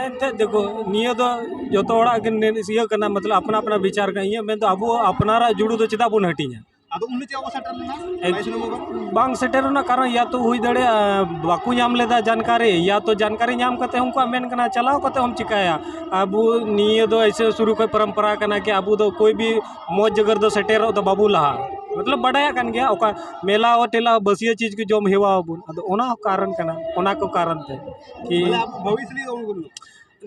ᱮᱱᱛᱮᱫ ᱫᱮᱠᱷᱚ, ᱱᱤᱭᱟᱹ ᱫᱚ ᱡᱚᱛᱚ ᱦᱚᱲᱟᱜ ᱜᱮ ᱱᱤ-, ᱤᱭᱟᱹ ᱠᱟᱱᱟ, ᱢᱚᱛᱞᱚᱵ ᱟᱯᱱᱟ ᱟᱯᱱᱟ ᱵᱤᱪᱟᱨ ᱠᱟᱱᱟ᱾ ᱤᱧᱟᱹᱜ ᱢᱮᱱ ᱫᱚ ᱟᱵᱚ ᱟᱯᱱᱟᱨᱟᱜ ᱡᱩᱲᱩ ᱫᱚ ᱪᱮᱫᱟᱜ ᱵᱚᱱ ᱦᱟᱹᱴᱤᱧᱟ? ᱟᱫᱚ ᱩᱱᱤ ᱪᱮᱫ ᱵᱟᱠᱚ ᱥᱮᱴᱮᱨ ᱞᱮᱱᱟ? ᱮ, ᱵᱟᱭᱤᱥ ᱱᱚᱢᱵᱚᱨ ᱨᱮ? ᱵᱟᱝ ᱥᱮᱴᱮᱨ ᱨᱮᱱᱟᱜ ᱠᱟᱨᱚᱱ ᱭᱟ ᱛᱚ ᱦᱩᱭ ᱫᱟᱲᱮᱭᱟᱜᱼᱟ ᱵᱟᱠᱚ ᱧᱟᱢ ᱞᱮᱫᱟ ᱡᱟᱱᱠᱟᱨᱤ, ᱭᱟ ᱛᱚ ᱡᱟᱱᱠᱟᱨᱤ ᱧᱟᱢ ᱠᱟᱛᱮ ᱩᱱᱠᱩᱣᱟᱜ ᱢᱮᱱ ᱠᱟᱱᱟ, ᱪᱟᱞᱟᱣ ᱠᱟᱛᱮ ᱦᱚᱸᱢ ᱪᱤᱠᱟᱹᱭᱟ? ᱟᱵᱚ ᱱᱤᱭᱟᱹ ᱫᱚ ᱮᱭᱥᱮ ᱥᱩᱨᱩ ᱠᱷᱚᱱ ᱯᱚᱨᱚᱢᱯᱚᱨᱟ ᱠᱟᱱᱟ ᱠᱤ ᱟᱵᱚ ᱫᱚ ᱠᱳᱭ ᱵᱷᱤ ᱢᱚᱡᱽ ᱡᱟᱭᱜᱟ ᱨᱮᱫᱚ ᱥᱮᱴᱮᱨᱚᱜ ᱫᱚ ᱵᱟᱵᱚ ᱞᱟᱦᱟ, ᱢᱚᱛᱞᱚᱵ ᱵᱟᱰᱟᱭᱟᱜ ᱠᱟᱱ ᱜᱮᱭᱟ, ᱚᱠᱟ ᱢᱮᱞᱟ ᱴᱮᱞᱟ ᱵᱟᱹᱥᱭᱟᱹ ᱪᱤᱡᱽ ᱠᱚ ᱡᱚᱢ ᱦᱮᱣᱟ ᱟᱵᱚᱱ, ᱟᱫᱚ ᱚᱱᱟ ᱦᱚᱸ ᱠᱟᱨᱚᱱ ᱠᱟᱱᱟ, ᱚᱱᱟ ᱠᱚ ᱠᱟᱨᱚᱱ ᱛᱮ ᱠᱤ ᱢᱟᱱᱮ ᱟᱵᱚ ᱵᱷᱚᱵᱤᱥ ᱞᱟᱹᱜᱤᱫ ᱵᱟᱵᱚᱱ ᱠᱩᱨᱩᱢᱩᱴᱩ᱾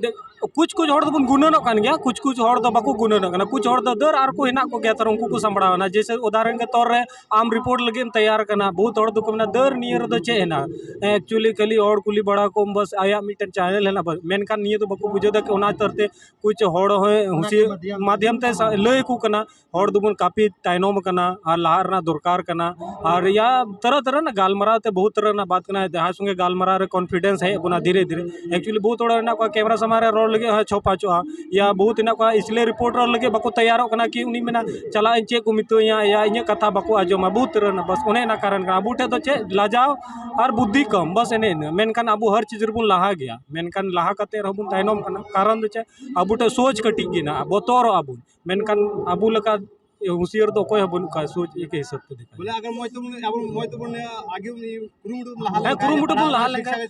ᱫᱮ-, ᱠᱩᱪ ᱠᱩᱪ ᱦᱚᱲ ᱫᱚᱵᱚᱱ ᱜᱩᱱᱟᱹᱱᱚᱜ ᱠᱟᱱ ᱜᱮᱭᱟ, ᱠᱩᱪ ᱠᱩᱪ ᱦᱚᱲ ᱫᱚ ᱵᱟᱠᱚ ᱜᱩᱱᱟᱹᱱᱚᱜ ᱠᱟᱱᱟ᱾ ᱠᱩᱪ ᱦᱚᱲ ᱫᱚ ᱫᱟᱹᱨ ᱟᱨ ᱠᱚ ᱦᱮᱱᱟᱜ ᱠᱚᱜᱮᱭᱟ, ᱛᱟᱨ ᱩᱱᱠᱩ ᱠᱚ ᱥᱟᱢᱵᱲᱟᱣ ᱮᱱᱟ᱾ ᱡᱮᱭᱥᱮ ᱩᱫᱟᱦᱚᱨᱚᱱ ᱠᱮ ᱛᱚᱨ ᱨᱮ ᱟᱢ ᱨᱤᱯᱳᱨᱴ ᱞᱟᱹᱜᱤᱫ ᱮᱢ ᱛᱮᱭᱟᱨ ᱠᱟᱱᱟ, ᱵᱚᱦᱩᱛ ᱦᱚᱲ ᱫᱚᱠᱚ ᱢᱮᱱᱟ, "ᱫᱟᱹᱨ ᱱᱤᱭᱟᱹ ᱨᱮᱫᱚ ᱪᱮᱫ ᱦᱮᱱᱟᱜᱼᱟ?" ᱮᱠᱪᱩᱭᱮᱞᱤ ᱠᱷᱟᱹᱞᱤ ᱦᱚᱲ ᱠᱩᱞᱤ ᱵᱟᱲᱟ ᱠᱚᱢ, ᱵᱟᱥ ᱟᱭᱟᱜ ᱢᱤᱫᱴᱮᱱ ᱪᱮᱱᱮᱞ ᱦᱮᱱᱟᱜᱼᱟ, ᱵᱟᱥ᱾ ᱢᱮᱱᱠᱷᱟᱱ ᱱᱤᱭᱟᱹ ᱫᱚ ᱵᱟᱠᱚ ᱵᱩᱡᱷᱟᱹᱣ ᱮᱫᱟ ᱠᱤ ᱚᱱᱟ ᱛᱟᱨᱛᱮ ᱠᱩᱪ ᱦᱚᱲ ᱦᱚᱸ ᱦᱩᱥᱤ ᱢᱟᱫᱷᱭᱚᱢ ᱛᱮ ᱥᱟ-, ᱞᱟᱹᱭ ᱟᱠᱚ ᱠᱟᱱᱟ, ᱦᱚᱲ ᱫᱚᱵᱚᱱ ᱠᱟᱯᱷᱤ ᱛᱟᱭᱱᱚᱢ ᱟᱠᱟᱱᱟ ᱟᱨ ᱞᱟᱦᱟᱜ ᱨᱮᱱᱟᱜ ᱫᱚᱨᱠᱟᱨ ᱠᱟᱱᱟ᱾ ᱟᱨ ᱭᱟ ᱛᱟᱨᱟ ᱛᱟᱨᱟ ᱨᱮᱱᱟᱜ ᱜᱟᱞᱢᱟᱨᱟᱣ ᱛᱮ ᱵᱚᱦᱩᱛ ᱛᱟᱨᱟ ᱨᱮᱱᱟᱜ ᱵᱟᱛ ᱠᱟᱱᱟ, ᱡᱟᱦᱟᱸᱭ ᱥᱚᱸᱜᱮ ᱜᱟᱞᱢᱟᱨᱟᱣ ᱨᱮ confidence ᱦᱮᱡ ᱟᱵᱚᱱᱟ ᱫᱷᱤᱨᱮ ᱫᱷᱤᱨᱮ᱾ Actually ᱵᱚᱦᱩᱛ ᱦᱚᱲ ᱦᱮᱱᱟᱜ ᱠᱚᱣᱟ ᱠᱮᱢᱮᱨᱟ ᱥᱟᱢᱟᱝ ᱨᱮ ᱨᱚᱲ ᱞᱟᱹᱜᱤᱫ ᱦᱚᱸ ᱪᱷᱚᱯᱟᱪᱚᱜᱼᱟ, ᱭᱟ ᱵᱚᱦᱩᱛ ᱦᱮᱱᱟᱜ ᱠᱚᱣᱟ ᱤᱥᱞᱤᱭᱮ ᱨᱤᱯᱳᱨᱴᱟᱨ ᱞᱟᱹᱜᱤᱫ ᱵᱟᱠᱚ ᱛᱮᱭᱟᱨᱚᱜ ᱠᱟᱱᱟ ᱠᱤ ᱩᱱᱤ ᱢᱮᱱᱟ, "ᱪᱟᱞᱟᱜ ᱟᱹᱧ, ᱪᱮᱫ ᱠᱚ ᱢᱤᱛᱟᱹᱧᱟ", ᱭᱟ ᱤᱧᱟᱹᱜ ᱠᱟᱛᱷᱟ ᱵᱟᱠᱚ ᱟᱸᱡᱚᱢᱟ, ᱵᱚᱦᱩᱛ ᱛᱟᱨᱟ ᱨᱮᱱᱟᱜ᱾ ᱵᱟᱥ ᱚᱱᱮ ᱚᱱᱟ ᱠᱟᱨᱚᱱ ᱠᱟᱱᱟ ᱟᱵᱚ ᱴᱷᱮᱱ ᱫᱚ ᱪᱮᱫ ᱞᱟᱡᱟᱣ ᱟᱨ ᱵᱩᱫᱽᱫᱷᱤ ᱠᱚᱢ, ᱵᱟᱥ ᱮᱱᱮ ᱤᱱᱟᱹ᱾ ᱢᱮᱱᱠᱷᱟᱱ ᱟᱵᱚ ᱦᱟᱨ ᱪᱤᱡᱽ ᱨᱮᱵᱚᱱ ᱞᱟᱦᱟ ᱜᱮᱭᱟ, ᱢᱮᱱᱠᱷᱟᱱ ᱞᱟᱦᱟ ᱠᱟᱛᱮ ᱨᱮᱦᱚᱸ ᱵᱚᱱ ᱛᱟᱭᱱᱚᱢ ᱠᱟᱱᱟ᱾ ᱠᱟᱨᱚᱱ ᱫᱚ ᱪᱮᱫ? ᱟᱵᱚ ᱴᱷᱮᱱ ᱥᱳᱪ ᱠᱟᱹᱴᱤᱡ ᱜᱮ ᱦᱮᱱᱟᱜᱼᱟ, ᱵᱚᱛᱚᱨᱚᱜ ᱟᱵᱚᱱ᱾ ᱢᱮᱱᱠᱷᱟᱱ ᱟᱵᱚ ᱞᱮᱠᱟ ᱦᱩᱥᱤᱭᱟᱹᱨ ᱫᱚ ᱚᱠᱚᱭ ᱦᱚᱸ ᱵᱟᱹᱱᱩᱜ ᱠᱚᱣᱟ ᱥᱳᱪ ᱮᱠ ᱦᱤᱥᱟᱹᱵ ᱛᱮ ᱫᱮᱠᱷᱟ ᱵᱚᱞᱮ ᱡᱟᱭ᱾ ᱟᱜᱟᱨ ᱢᱚᱡᱽ ᱛᱮᱵᱚᱱ, ᱟᱵᱚ ᱢᱚᱡᱽ ᱛᱮᱵᱚᱱ ᱟᱜᱮ ᱵᱚᱱ ᱠᱩᱨᱩᱢᱩᱴᱩ ᱵᱚᱱ ᱞᱟᱦᱟ ᱦᱮᱸ, ᱞᱮᱱᱠᱷᱟᱱ, ᱠᱩᱨᱩᱢᱩᱴᱩ ᱵᱚᱱ ᱞᱟᱦᱟ ᱞᱮᱱᱠᱷᱟᱱ,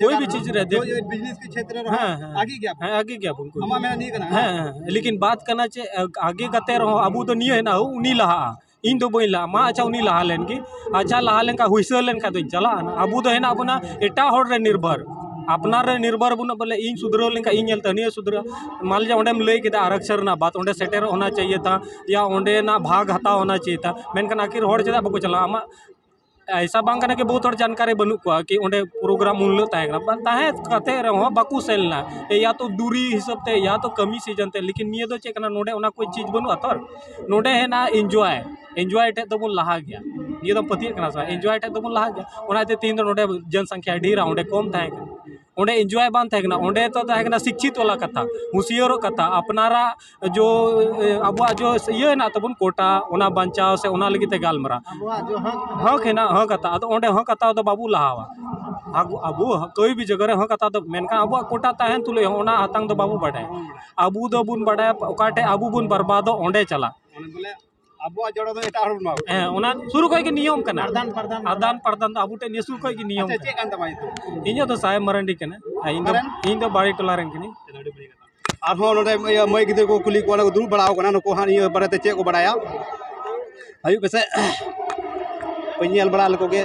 ᱠᱳᱭ ᱵᱤ ᱪᱤᱡᱽ ᱨᱮ ᱫᱮᱠᱷ ᱵᱤᱡᱽᱱᱮᱥ ᱠᱮ ᱠᱷᱮᱛᱨᱮ ᱨᱮᱦᱚᱸ ᱦᱮᱸ, ᱦᱮᱸ᱾ ᱟᱜᱮ ᱜᱮᱭᱟ ᱵᱚᱱ᱾ ᱦᱮᱸ, ᱟᱜᱮ ᱜᱮᱭᱟ ᱵᱚᱱ ᱠᱳᱭ ᱟᱢᱟᱜ ᱢᱮᱱᱟ ᱱᱤᱭᱟᱹ ᱠᱟᱱᱟ? ᱦᱮᱸ, ᱦᱮᱸ᱾ ᱞᱮᱠᱤᱱ ᱵᱟᱛ ᱠᱟᱱᱟ ᱪᱮ, ᱟᱜᱮ ᱠᱟᱛᱮ ᱨᱮᱦᱚᱸ ᱟᱵᱚ ᱫᱚ ᱱᱤᱭᱟᱹ ᱦᱮᱱᱟᱜᱼᱟ, ᱩᱱᱤ ᱞᱟᱦᱟᱜᱼᱟ, ᱤᱧ ᱫᱚ ᱵᱟᱹᱧ ᱞᱟᱦᱟᱜᱼᱟ᱾ ᱢᱟ ᱟᱪᱪᱷᱟ, ᱩᱱᱤ ᱞᱟᱦᱟ ᱞᱮᱱ ᱜᱮ, ᱟᱪᱪᱷᱟ, ᱞᱟᱦᱟ ᱞᱮᱱᱠᱷᱟᱱ ᱦᱩᱭᱥᱟᱹ ᱞᱮᱱᱠᱷᱟᱱ ᱫᱚᱧ ᱪᱟᱞᱟᱜᱼᱟ᱾ ᱟᱵᱚ ᱫᱚ ᱦᱮᱱᱟᱜ ᱵᱚᱱᱟ ᱮᱴᱟᱜ ᱦᱚᱲ ᱨᱮ ᱱᱤᱨᱵᱷᱚᱨ, ᱟᱯᱱᱟᱨ ᱨᱮ ᱱᱤᱨᱵᱷᱚᱨ ᱵᱟᱹᱱᱩᱜ, ᱵᱚᱞᱮ ᱤᱧ ᱥᱩᱫᱷᱨᱟᱹᱣ ᱞᱮᱱᱠᱷᱟᱱ ᱤᱧ ᱧᱮᱞᱛᱮ ᱦᱟᱹᱱᱤᱭᱟᱹ ᱥᱩᱫᱷᱨᱟᱹᱜᱼᱟ᱾ ᱢᱟᱱ ᱞᱤᱡᱟ ᱚᱸᱰᱮᱢ ᱞᱟᱹᱭ ᱠᱮᱫᱟ ᱟᱨᱚᱠᱥᱚᱱ ᱨᱮᱱᱟᱜ ᱵᱟᱛ, ᱚᱸᱰᱮ ᱥᱮᱴᱮᱨᱚᱜ ᱦᱚᱱᱟ ᱪᱟᱦᱤᱭᱮ ᱛᱷᱟ, ᱭᱟ ᱚᱸᱰᱮᱱᱟᱜ ᱵᱷᱟᱜᱽ ᱦᱟᱛᱟᱣ ᱦᱚᱱᱟ ᱪᱟᱦᱤᱭᱮ ᱛᱷᱟ, ᱢᱮᱱᱠᱷᱟᱱ ᱟᱹᱠᱷᱤᱨ ᱦᱚᱲ ᱪᱮᱫᱟᱜ ᱵᱟᱠᱚ ᱪᱟᱞᱟᱜᱼᱟ? ᱟᱢᱟᱜ ᱮᱭᱥᱟ ᱵᱟᱝ ᱠᱟᱱᱟ ᱠᱤ ᱵᱚᱦᱩᱛ ᱦᱚᱲ ᱡᱟᱱᱠᱟᱨᱤ ᱵᱟᱹᱱᱩᱜ ᱠᱚᱣᱟ ᱠᱤ ᱚᱸᱰᱮ ᱯᱨᱳᱜᱨᱟᱢ ᱩᱱ ᱦᱤᱞᱳᱜ ᱛᱟᱦᱮᱸ ᱠᱟᱱᱟ, ᱵᱟᱝ ᱛᱟᱦᱮᱸ ᱠᱟᱛᱮ ᱨᱮᱦᱚᱸ ᱵᱟᱠᱚ ᱥᱮᱱ ᱞᱮᱱᱟ᱾ ᱮ, ᱭᱟ ᱛᱚ ᱫᱩᱨᱤ ᱦᱤᱥᱟᱹᱵ ᱛᱮ, ᱭᱟ ᱛᱚ ᱠᱟᱹᱢᱤ ᱥᱤᱡᱚᱱ ᱛᱮ, ᱞᱮᱠᱤᱱ ᱱᱤᱭᱟᱹ ᱫᱚ ᱪᱮᱫ ᱠᱟᱱᱟ, ᱱᱚᱰᱮ ᱚᱱᱟ ᱠᱚ ᱪᱤᱡᱽ ᱵᱟᱹᱱᱩᱜᱼᱟ ᱛᱚ᱾ ᱱᱚᱰᱮ ᱦᱮᱱᱟᱜᱼᱟ ᱮᱱᱡᱚᱭ, ᱮᱱᱡᱚᱭ ᱴᱷᱮᱡ ᱫᱚᱵᱚᱱ ᱞᱟᱦᱟ ᱜᱮᱭᱟ᱾ ᱱᱤᱭᱟᱹ ᱫᱚᱢ ᱯᱟᱹᱛᱭᱟᱹᱜ ᱠᱟᱱᱟ ᱥᱮ ᱵᱟᱝ? ᱮᱱᱡᱚᱭ ᱴᱷᱮᱡ ᱫᱚᱵᱚᱱ ᱞᱟᱦᱟ ᱜᱮᱭᱟ᱾ ᱚᱱᱟᱛᱮ ᱛᱮᱦᱮᱧ ᱫᱚ ᱱᱚᱰᱮ ᱡᱚᱱ ᱥᱚᱝᱠᱷᱭᱟ ᱰᱷᱮᱨᱟ, ᱚᱸᱰᱮ ᱠᱚᱢ ᱛᱟᱦᱮᱸ ᱠᱟᱱᱟ᱾ ᱚᱸᱰᱮ ᱮᱱᱡᱚᱭ ᱵᱟᱝ ᱛᱟᱦᱮᱸ ᱠᱟᱱᱟ, ᱚᱸᱰᱮ ᱫᱚ ᱛᱟᱦᱮᱸ ᱠᱟᱱᱟ ᱥᱤᱠᱠᱷᱤᱛ ᱣᱟᱞᱟ ᱠᱟᱛᱷᱟ, ᱦᱩᱸᱥᱤᱭᱟᱹᱨᱚᱜ ᱠᱟᱛᱷᱟ, ᱟᱯᱱᱟᱨᱟᱜ ᱡᱚ, ᱮ, ᱟᱵᱚᱣᱟᱜ ᱡᱚ ᱤᱭᱟᱹ ᱦᱮᱱᱟᱜ ᱛᱟᱵᱚᱱ ᱠᱳᱴᱟ, ᱚᱱᱟ ᱵᱟᱧᱪᱟᱣ ᱥᱮ ᱚᱱᱟ ᱞᱟᱹᱜᱤᱫ ᱛᱮ ᱜᱟᱞᱢᱟᱨᱟᱣ᱾ ᱟᱵᱚᱣᱟᱜ ᱡᱚ ᱦᱚᱠ ᱦᱚᱠ ᱦᱮᱱᱟᱜ, ᱦᱚᱠ ᱦᱟᱛᱟᱣ, ᱟᱫᱚ ᱚᱸᱰᱮ ᱦᱚᱠ ᱦᱟᱛᱟᱣ ᱫᱚ ᱵᱟᱵᱚ ᱞᱟᱦᱟᱣᱟ᱾ ᱟᱵᱚ, ᱟᱵᱚ ᱠᱚᱭ ᱵᱤ ᱡᱟᱭᱜᱟ ᱨᱮ ᱦᱚᱠ ᱦᱟᱛᱟᱣ ᱫᱚ, ᱢᱮᱱᱠᱷᱟᱱ ᱟᱵᱚᱣᱟᱜ ᱠᱳᱴᱟ ᱛᱟᱦᱮᱱ ᱛᱩᱞᱩᱡ ᱦᱚᱸ ᱚᱱᱟ ᱦᱟᱛᱟᱝ ᱫᱚ ᱵᱟᱵᱚ ᱵᱟᱰᱟᱭᱟ᱾ ᱟᱵᱚ ᱫᱚᱵᱚᱱ ᱵᱟᱰᱟᱭᱟ ᱚᱠᱟ ᱴᱷᱮᱡ ᱟᱵᱚ ᱵᱚᱱ ᱵᱚᱨᱵᱟᱫᱚᱜ, ᱚᱸᱰᱮ ᱪᱟᱞᱟᱜ᱾ ᱢᱟᱱᱮ ᱵᱚᱞᱮ ᱟᱵᱚᱣᱟᱜ ᱡᱚᱲᱚ ᱫᱚ ᱮᱴᱟᱜ ᱦᱚᱲ ᱵᱚᱱ ᱮᱢᱟ ᱠᱚ ᱠᱟᱱᱟ᱾ ᱦᱮᱸ, ᱚᱱᱟ ᱥᱩᱨᱩ ᱠᱷᱚᱡ ᱜᱮ ᱱᱤᱭᱚᱢ ᱠᱟᱱᱟ᱾ ᱟᱫᱟᱱ ᱯᱨᱚᱫᱟᱱ᱾ ᱟᱫᱟᱱ ᱯᱨᱚᱫᱟᱱ ᱫᱚ ᱟᱵᱚ ᱴᱷᱮᱡ ᱱᱤᱭᱟᱹ ᱥᱩᱨ ᱠᱷᱚᱡ ᱜᱮ ᱱᱤᱭᱚᱢ ᱟᱪᱪᱷᱟ, ᱠᱟᱱᱟ᱾ ᱪᱮᱫ ᱠᱟᱱ ᱛᱟᱢᱟ ᱧᱩᱛᱩᱢ? ᱤᱧᱟᱹᱜ ᱫᱚ ᱥᱟᱦᱮᱵ ᱢᱟᱨᱟᱱᱰᱤ ᱠᱟᱱᱟ᱾ ᱟᱨ ᱤᱧ ᱫᱚ, ᱢᱟᱨᱟᱱᱰᱤ? ᱤᱧ ᱫᱚ ᱵᱟᱲᱮ ᱴᱚᱞᱟ ᱨᱮᱱ ᱠᱟᱹᱱᱟᱹᱧ᱾ ᱟᱨᱦᱚᱸ ᱱᱚᱰᱮ ᱤᱭᱟᱹ ᱢᱟᱹᱭ ᱜᱤᱫᱽᱨᱟᱹ ᱠᱚ ᱠᱩᱞᱤ ᱠᱚᱣᱟ, ᱱᱩᱠᱩ ᱫᱩᱲᱩᱵ ᱵᱟᱲᱟ ᱟᱠᱟᱱᱟ, ᱱᱩᱠᱩ ᱦᱟᱸᱜ ᱱᱤᱭᱟᱹ ᱵᱟᱨᱮᱛᱮ ᱪᱮᱫ ᱠᱚ ᱵᱟᱲᱟᱭᱟ᱾ ᱦᱩᱭᱩᱜ ᱯᱮᱥᱮ, ᱵᱟᱹᱧ ᱧᱮᱞ ᱵᱟᱲᱟ ᱞᱮᱠᱚ ᱜᱮ᱾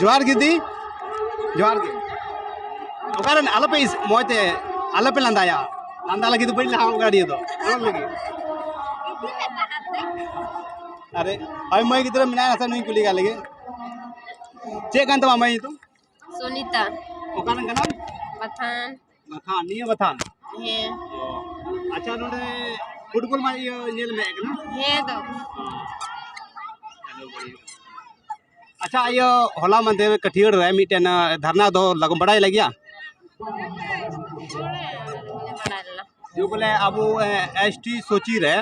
ᱡᱚᱦᱟᱨ ᱜᱮ ᱫᱤ, ᱡᱚᱦᱟᱨ ᱜᱮ᱾ ᱚᱠᱟᱨᱮᱱ ᱟᱞᱚᱯᱮ ᱤᱥ-, ᱢᱚᱡᱽ ᱛᱮ ᱟᱞᱚᱯᱮ ᱞᱟᱸᱫᱟᱭᱟ᱾ ᱞᱟᱸᱫᱟ ᱞᱟᱹᱜᱤᱫ ᱫᱚ ᱵᱟᱹᱧ ᱞᱟᱦᱟ ᱠᱟᱱᱟ ᱱᱤᱭᱟᱹ ᱫᱚ᱾ ᱟᱞᱚᱢ ᱞᱟᱹᱜᱤᱫ᱾ ᱟᱨᱮ, ᱦᱳᱭ, ᱢᱟᱹᱭ ᱜᱤᱫᱽᱨᱟᱹ ᱢᱮᱱᱟᱭᱟ ᱥᱮ, ᱱᱩᱭ ᱠᱩᱞᱤ ᱠᱟᱜ ᱞᱮᱜᱮ᱾ ᱪᱮᱫ ᱠᱟᱱ ᱛᱟᱢᱟ ᱢᱟᱹᱭ ᱧᱩᱛᱩᱢ? ᱥᱩᱱᱤᱛᱟ᱾ ᱚᱠᱟᱨᱮᱱ ᱠᱟᱱᱟᱢ? ᱵᱟᱛᱷᱟᱱ᱾ ᱵᱟᱛᱷᱟᱱ, ᱱᱤᱭᱟᱹ ᱵᱟᱛᱷᱟᱱ? ᱦᱮᱸ᱾ ᱚ᱾ ᱟᱪᱪᱷᱟ, ᱱᱚᱰᱮ ᱯᱷᱩᱴᱵᱚᱞ ᱢᱟ ᱤᱭᱟᱹ ᱧᱮᱞ ᱢᱮ ᱠᱟᱱᱟ? ᱦᱮᱸ ᱫᱚ᱾ ᱚ᱾ ᱟᱪᱪᱷᱟ, ᱤᱭᱟᱹ ᱦᱚᱞᱟ ᱢᱟᱫᱷᱮᱨ ᱠᱟᱹᱴᱷᱤᱭᱟᱹᱲ ᱨᱮ ᱢᱤᱫᱴᱮᱱ, ᱟ, ᱫᱷᱟᱨᱱᱟ ᱫᱚ ᱞᱟᱜ-, ᱵᱟᱲᱟᱭ ᱞᱟᱹᱜᱤᱫᱼᱟ? ᱵᱟᱲᱟᱭ ᱞᱮᱱᱟ᱾ ᱡᱮ ᱵᱚᱞᱮ ᱟᱵᱚ, ᱮ, ᱮᱥ ᱴᱤ ᱥᱩᱪᱤ ᱨᱮ,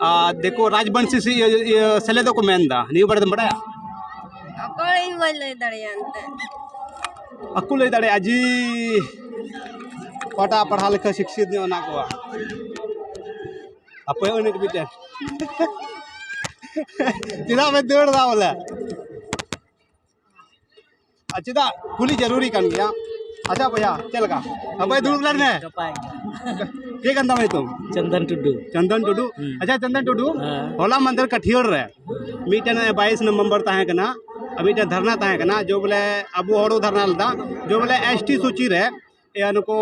ᱟ, ᱫᱤᱠᱩ ᱨᱟᱡᱽᱵᱚᱝᱥᱤ ᱥᱮ ᱤᱭᱟᱹ, ᱤᱭᱟᱹ ᱥᱮᱞᱮᱫᱚᱜ ᱠᱚ ᱢᱮᱱ ᱮᱫᱟ, ᱱᱤᱭᱟᱹ ᱵᱟᱨᱮ ᱫᱚᱢ ᱵᱟᱲᱟᱭᱟ? ᱚᱠᱚᱭ ᱤᱧ ᱵᱟᱹᱧ ᱞᱟᱹᱭ ᱫᱟᱲᱮᱭᱟᱜᱼᱟ ᱮᱱᱛᱮ᱾ ᱵᱟᱠᱚ ᱞᱟᱹᱭ ᱫᱟᱲᱮᱭᱟᱜᱼᱟ ᱡᱤ ᱚᱠᱟᱴᱟᱜ ᱯᱟᱲᱦᱟᱣ ᱞᱮᱠᱷᱟᱱ ᱥᱤᱠᱥᱤᱛ ᱧᱚᱜ ᱢᱮᱱᱟᱜ ᱠᱚᱣᱟ᱾ ᱟᱯᱮ ᱩᱱᱤ ᱢᱤᱫᱴᱮᱱ ᱪᱮᱫᱟᱜ ᱯᱮ ᱫᱟᱹᱲ ᱮᱫᱟ ᱵᱚᱞᱮ? ᱟᱨ ᱪᱮᱫᱟᱜ ᱠᱩᱞᱤ ᱡᱟᱹᱨᱩᱨᱤ ᱠᱟᱱ ᱜᱮᱭᱟ? ᱟᱪᱪᱷᱟ ᱵᱚᱭᱦᱟ, ᱪᱮᱫ ᱞᱮᱠᱟ? ᱟᱯᱮ ᱫᱩᱲᱩᱵ ᱞᱮᱱ ᱢᱮ᱾ ᱱᱟᱯᱟᱭ᱾ ᱪᱮᱫ ᱠᱟᱱ ᱛᱟᱢᱟ ᱧᱩᱛᱩᱢ? ᱪᱚᱱᱫᱚᱱ ᱴᱩᱰᱩ᱾ ᱪᱚᱱᱫᱚᱱ ᱴᱩᱰᱩ? ᱦᱩᱸ᱾ ᱟᱪᱪᱷᱟ, ᱪᱚᱱᱫᱚᱱ ᱴᱩᱰᱩ, ᱦᱮᱸ᱾ ᱦᱚᱞᱟ ᱢᱟᱫᱷᱮᱨ ᱠᱟᱹᱴᱷᱤᱭᱟᱹᱲ ᱨᱮ ᱢᱤᱫᱴᱮᱱ ᱵᱟᱭᱤᱥ ᱱᱚᱢᱵᱚᱨ ᱛᱟᱦᱮᱸ ᱠᱟᱱᱟ, ᱟᱨ ᱢᱤᱫᱴᱮᱱ ᱫᱷᱟᱨᱱᱟ ᱛᱟᱦᱮᱸ ᱠᱟᱱᱟ, ᱡᱮ ᱵᱚᱞᱮ ᱟᱵᱚ ᱦᱚᱲ ᱠᱚ ᱫᱷᱟᱨᱱᱟ ᱞᱮᱫᱟ, ᱡᱮ ᱵᱚᱞᱮ ᱮᱥ ᱴᱤ ᱥᱩᱪᱤ ᱨᱮ, ᱤᱭᱟᱹ, ᱱᱩᱠᱩ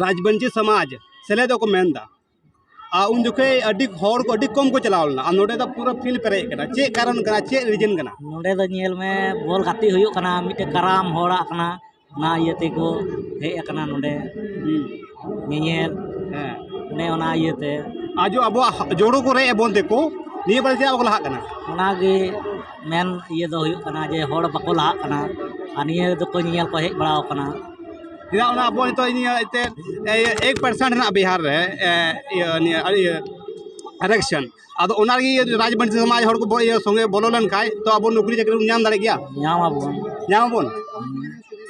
ᱨᱟᱡᱽᱵᱚᱝᱥᱤ ᱥᱚᱢᱟᱡᱽ ᱥᱮᱞᱮᱫᱚᱜ ᱠᱚ ᱢᱮᱱ ᱮᱫᱟ᱾ ᱟᱨ ᱩᱱ ᱡᱚᱠᱷᱮᱡ ᱟᱹᱰᱤ ᱦᱚᱲ ᱠᱚ ᱟᱹᱰᱤ ᱠᱚᱢ ᱠᱚ ᱪᱟᱞᱟᱣ ᱞᱮᱱᱟ, ᱟᱨ ᱱᱚᱰᱮ ᱫᱚ ᱯᱩᱨᱟᱹ ᱯᱷᱤᱞᱰ ᱯᱮᱨᱮᱡ ᱠᱟᱱᱟ᱾ ᱪᱮᱫ ᱠᱟᱨᱚᱱ ᱠᱟᱱᱟ? ᱪᱮᱫ ᱨᱤᱡᱮᱱ ᱠᱟᱱᱟ? ᱱᱚᱰᱮ ᱫᱚ ᱧᱮᱞ ᱢᱮ, ᱵᱚᱞ ᱜᱟᱛᱮᱜ ᱦᱩᱭᱩᱜ ᱠᱟᱱᱟ, ᱢᱤᱫᱴᱮᱡ ᱠᱟᱨᱟᱢ ᱦᱚᱲᱟᱜ ᱠᱟᱱᱟ, ᱚᱱᱟ ᱤᱭᱟᱹ ᱛᱮᱠᱚ ᱦᱮᱡ ᱟᱠᱟᱱᱟ ᱱᱚᱰᱮ ᱦᱩᱸ᱾ ᱧᱮᱧᱮᱞ᱾ ᱦᱮᱸ᱾ ᱚᱱᱮ ᱚᱱᱟ ᱤᱭᱟᱹᱛᱮ᱾ ᱟᱨ ᱡᱚ ᱟᱵᱚᱣᱟᱜ ᱡᱳᱲᱳ ᱠᱚ ᱨᱮᱡ ᱮᱫ ᱵᱚᱱ ᱛᱮᱠᱚ, ᱱᱤᱭᱟᱹ ᱵᱟᱨᱮ ᱪᱮᱫᱟᱜ ᱵᱟᱠᱚ ᱞᱟᱦᱟᱜ ᱠᱟᱱᱟ? ᱚᱱᱟᱜᱮ ᱢᱮᱱ ᱤᱭᱟᱹ ᱫᱚ ᱦᱩᱭᱩᱜ ᱠᱟᱱᱟ ᱡᱮ ᱦᱚᱲ ᱵᱟᱠᱚ ᱞᱟᱦᱟᱜ ᱠᱟᱱᱟ, ᱟᱨ ᱱᱤᱭᱟᱹ ᱫᱚᱠᱚ ᱧᱮᱧᱮᱞ ᱠᱚ ᱦᱮᱡ ᱵᱟᱲᱟᱣ ᱠᱟᱱᱟ᱾ ᱪᱮᱫᱟᱜ ᱚᱱᱟ ᱟᱵᱚ ᱱᱤᱛᱚᱜ ᱤᱧ ᱮᱱᱛᱮᱫ ᱮᱠ ᱯᱟᱨᱥᱮᱱᱴ ᱨᱮᱱᱟᱜ ᱵᱤᱦᱟᱨ ᱨᱮ, ᱮ, ᱤᱭᱟᱹ, ᱱᱤᱭᱟᱹ, ᱤᱭᱟᱹ, ᱟᱨᱮᱠᱥᱚᱱ᱾ ᱟᱫᱚ ᱚᱱᱟ ᱨᱮᱜᱮ ᱨᱟᱡᱽᱵᱚᱝᱥᱤ ᱥᱚᱢᱟᱡᱽ ᱦᱚᱲ ᱠᱚ ᱵᱚ-, ᱤᱭᱟᱹ, ᱥᱚᱸᱜᱮ ᱵᱚᱞᱚ ᱞᱮᱱᱠᱷᱟᱡ ᱛᱚ ᱟᱵᱚ ᱱᱚᱠᱨᱤ ᱪᱟᱹᱠᱨᱤ ᱵᱚᱱ ᱧᱟᱢ ᱫᱟᱲᱮᱭᱟᱜ ᱜᱮᱭᱟ? ᱧᱟᱢ ᱟᱵᱚᱱ᱾ ᱧᱟᱢ ᱟᱵᱚᱱ?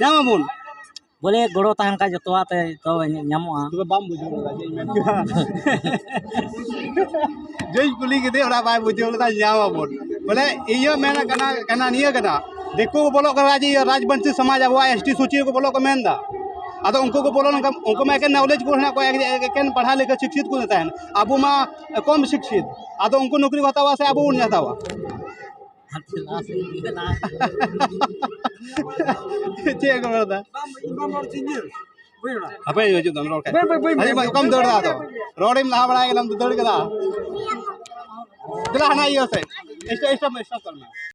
ᱧᱟᱢ ᱟᱵᱚᱱ? ᱵᱚᱞᱮ ᱜᱚᱲᱚ ᱛᱟᱦᱮᱱ ᱠᱷᱟᱡ ᱡᱚᱛᱚᱣᱟᱜ ᱛᱮ ᱛᱚ ᱧᱟᱢᱚᱜᱼᱟ᱾ ᱛᱚᱵᱮ ᱵᱟᱢ ᱵᱩᱡᱷᱟᱹᱣ ᱞᱮᱫᱟ ᱪᱮᱫ ᱤᱧ ᱢᱮᱱ ᱠᱮᱫᱟ? ᱡᱮᱧ ᱠᱩᱞᱤ ᱠᱮᱫᱮ, ᱚᱱᱟ ᱵᱟᱭ ᱵᱩᱡᱷᱟᱹᱣ ᱞᱮᱫᱟ, ᱧᱟᱢ ᱟᱵᱚᱱ᱾ ᱵᱚᱞᱮ ᱤᱭᱟᱹ ᱢᱮᱱ ᱠᱟᱱᱟ, ᱠᱟᱱᱟ ᱱᱤᱭᱟᱹ ᱠᱟᱱᱟ, ᱫᱤᱠᱩ ᱠᱚ ᱵᱚᱞᱚᱜ ᱠᱟᱱᱟ ᱨᱟᱡᱽ, ᱤᱭᱟᱹ ᱨᱟᱡᱽᱵᱚᱝᱥᱤ ᱥᱚᱢᱟᱡᱽ ᱟᱵᱚᱣᱟᱜ ᱮᱥ ᱴᱤ ᱥᱩᱪᱤ ᱨᱮᱠᱚ ᱵᱚᱞᱚᱜ ᱠᱚ ᱢᱮᱱ ᱮᱫᱟ᱾ ᱟᱫᱚ ᱩᱱᱠᱩ ᱠᱚ ᱵᱚᱞᱚ ᱞᱮᱱᱠᱷᱟᱱ ᱩᱱᱠᱩ ᱢᱟ ᱮᱠᱮᱱ ᱱᱚᱞᱮᱡᱽ ᱠᱚ ᱦᱮᱱᱟᱜ ᱠᱚᱣᱟ, ᱮᱠᱮᱱ ᱯᱟᱲᱦᱟᱣ ᱞᱮᱠᱷᱟ ᱥᱤᱠᱥᱤᱛ ᱠᱚ ᱛᱟᱦᱮᱱ᱾ ᱟᱵᱚ ᱢᱟ ᱠᱚᱢ ᱥᱤᱠᱥᱤᱛ, ᱟᱫᱚ ᱩᱱᱠᱩ ᱱᱚᱠᱨᱤ ᱠᱚ ᱦᱟᱛᱟᱣᱟ ᱥᱮ ᱟᱵᱚ ᱵᱚᱱ ᱦᱟᱛᱟᱣᱟ? ᱪᱮᱫ ᱠᱚ ᱨᱚᱲ ᱮᱫᱟ? ᱦᱟᱯᱮ ᱦᱤᱡᱩᱜ ᱫᱚᱢ ᱨᱚᱲ ᱠᱷᱟᱡ᱾ ᱦᱤᱡᱩᱜ ᱢᱮ, ᱚᱠᱟᱢ ᱫᱟᱹᱲ ᱮᱫᱟ ᱟᱫᱚ? ᱨᱚᱲᱮᱢ ᱞᱟᱦᱟ ᱵᱟᱲᱟᱭ ᱠᱟᱱᱟᱢ, ᱫᱟᱹᱲ ᱠᱟᱫᱟ᱾ ᱫᱮᱞᱟ ᱦᱟᱱᱟ ᱤᱭᱟᱹ ᱥᱮᱫ᱾ Stop, stop, stop ᱠᱟᱜ ᱢᱮ᱾